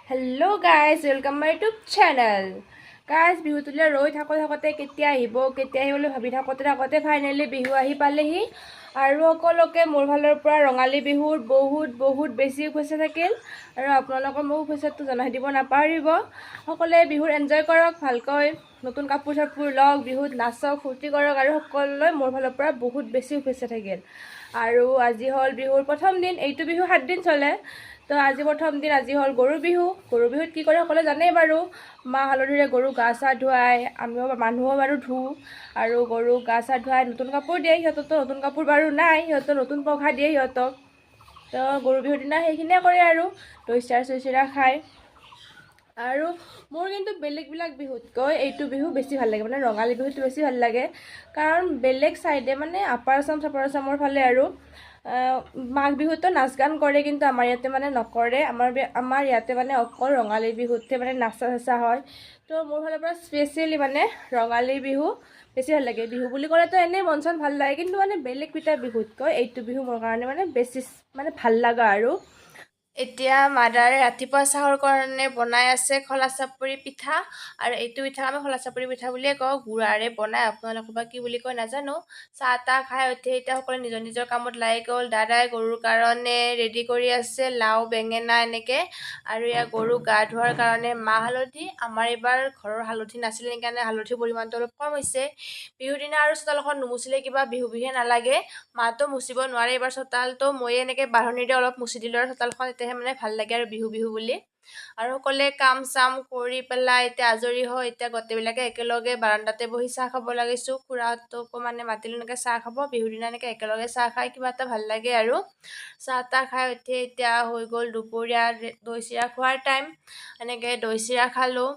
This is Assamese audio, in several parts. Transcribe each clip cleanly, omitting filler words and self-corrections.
Hello guys, welcome my YouTube channel. Guys, বিহুটোলৈ ৰৈ থাকোঁ থাকোঁতে কেতিয়া আহিব কেতিয়া আহিব বুলি ভাবি থাকোঁতে থাকোঁতে ফাইনেলি বিহু আহি পালেহি। আৰু সকলোকে মোৰ ফালৰ পৰা ৰঙালী বিহুৰ বহুত বহুত বেছি শুভেচ্ছা থাকিল। আৰু আপোনালোকৰ মোক শুভেচ্ছাটো জনাই দিব নাপাহৰিব। সকলোৱে বিহুৰ এনজয় কৰক, ভালকৈ নতুন কাপোৰ চাপোৰ লওক, বিহুত নাচক, ফূৰ্তি কৰক। আৰু সকলোলৈ মোৰ ফালৰ পৰা বহুত বেছি শুভেচ্ছা থাকিল। আৰু আজি হ'ল বিহুৰ প্ৰথম দিন। এইটো বিহু 7 দিন চলে। তো আজি প্ৰথম দিন, আজি হ'ল গৰু বিহু। গৰু বিহুত কি কৰে সকলোৱে জানেই বাৰু। মাহ হালধিৰে গৰু গা চা ধুৱাই, আমিও মানুহো বাৰু ধুওঁ। আৰু গৰু গা চা ধুৱাই নতুন কাপোৰ দিয়ে। সিহঁততো নতুন কাপোৰ বাৰু নাই, সিহঁতৰ নতুন পঘা দিয়ে সিহঁতক। তো গৰু বিহুৰ দিনা সেইখিনিয়ে কৰে আৰু দৈ চিৰা চৈ চিৰা খায়। আৰু মোৰ কিন্তু বেলেগবিলাক বিহুতকৈ এইটো বিহু বেছি ভাল লাগে, মানে ৰঙালী বিহুটো বেছি ভাল লাগে। কাৰণ বেলেগ চাইডে মানে আপাৰ আছাম চাপাৰ আছামৰ ফালে আৰু মাঘ বিহুতো নাচ গান কৰে, কিন্তু আমাৰ ইয়াতে মানে নকৰে। আমাৰ ইয়াতে মানে অকল ৰঙালী বিহুতহে মানে নাচা চাচা হয়। তো মোৰ ফালৰ পৰা স্পেচিয়েলি মানে ৰঙালী বিহু বেছি ভাল লাগে। বিহু বুলি ক'লেতো এনেই মন চন ভাল লাগে, কিন্তু মানে বেলেগ কেইটা বিহুতকৈ এইটো বিহু মোৰ কাৰণে মানে বেছি মানে ভাল লগা। আৰু এতিয়া মাদাৰে ৰাতিপুৱা চাহৰ কাৰণে বনাই আছে খোলা চাপৰি পিঠা। আৰু এইটো পিঠা আমি খোলা চাপৰি পিঠা বুলিয়ে কওঁ, গুড়াৰে বনাই। আপোনালোকে বা কি বুলি কয় নাজানো। চাহ তাহ খাই উঠি এতিয়া সকলোৱে নিজৰ নিজৰ কামত লাগি গ'ল। দাদাই গৰুৰ কাৰণে ৰেডি কৰি আছে লাও, বেঙেনা এনেকে। আৰু ইয়াৰ গৰু গা ধোৱাৰ কাৰণে মাহ হালধি। আমাৰ এইবাৰ ঘৰৰ হালধি নাছিলে, সেইকাৰণে হালধিৰ পৰিমাণটো অলপ কম হৈছে। বিহুৰ দিনা আৰু চোতালখন নুমুচিলে কিবা বিহু বিহুৱে নালাগে। মাতো মুচিব নোৱাৰে এইবাৰ চোতালটো, ময়ে এনেকৈ বাঢ়নীৰে অলপ মুচি দিলোঁ আৰু চোতালখন, তেতিয়াহে মানে ভাল লাগে আৰু বিহু বিহু বুলি। আৰু সকলোৱে কাম চাম কৰি পেলাই এতিয়া আজৰি হৈ এতিয়া গোটেইবিলাকে একেলগে বাৰাণ্ডাতে বহি চাহ খাব লাগিছোঁ। খুৰাহঁতকো মানে মাতিলোঁ এনেকৈ চাহ খাব। বিহুৰ দিনা এনেকৈ একেলগে চাহ খাই কিবা এটা ভাল লাগে। আৰু চাহ তাহ খাই উঠি এতিয়া হৈ গ'ল দুপৰীয়া দৈ চিৰা খোৱাৰ টাইম। এনেকৈ দৈ চিৰা খালোঁ।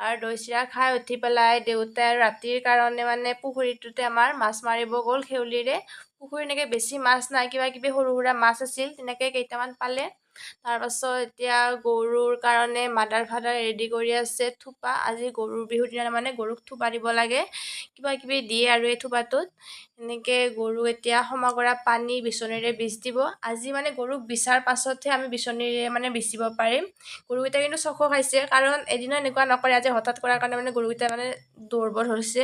আৰু দৈ চিৰা খাই উঠি পেলাই দেউতাই আৰু ৰাতিৰ কাৰণে মানে পুখুৰীটোতে আমাৰ মাছ মাৰিব গ'ল খেউলিৰে। পুখুৰীত এনেকৈ বেছি মাছ নাই, কিবা কিবি সৰু সুৰা মাছ আছিল, তেনেকৈ কেইটামান পালে। তাৰপাছত এতিয়া গৰুৰ কাৰণে মাদাৰ ফাদাৰ ৰেডি কৰি আছে থোপা। আজি গৰুৰ বিহুৰ দিনা মানে গৰুক থোপা দিব লাগে, কিবা কিবি দিয়ে। আৰু এই থোপাটোত এনেকৈ গৰু এতিয়া সমাগৰা পানী বিচনীৰে বিচ দিব। আজি মানে গৰুক বিচাৰ পাছতহে আমি বিচনীৰে মানে বিচিব পাৰিম। গৰুকেইটা কিন্তু চকো খাইছে, কাৰণ এদিনো এনেকুৱা নকৰে, আজি হঠাৎ কৰাৰ কাৰণে মানে গৰুকেইটা মানে দৌৰিব ধৰিছে।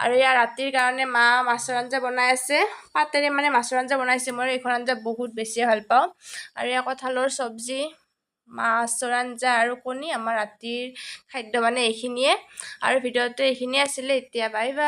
আৰু ইয়াৰ ৰাতিৰ কাৰণে মা মাছৰ আঞ্জা বনাই আছে, পাতেৰে মানে মাছৰ আঞ্জা বনাইছে। মই এইখন আঞ্জা বহুত বেছিয়ে ভাল পাওঁ। আৰু ইয়াৰ কঁঠালৰ চব্জি, মাছৰ আঞ্জা আৰু কণী, আমাৰ ৰাতিৰ খাদ্য মানে এইখিনিয়ে। আৰু ভিডিঅ'টো এইখিনিয়ে আছিলে। এতিয়া বাই বাই।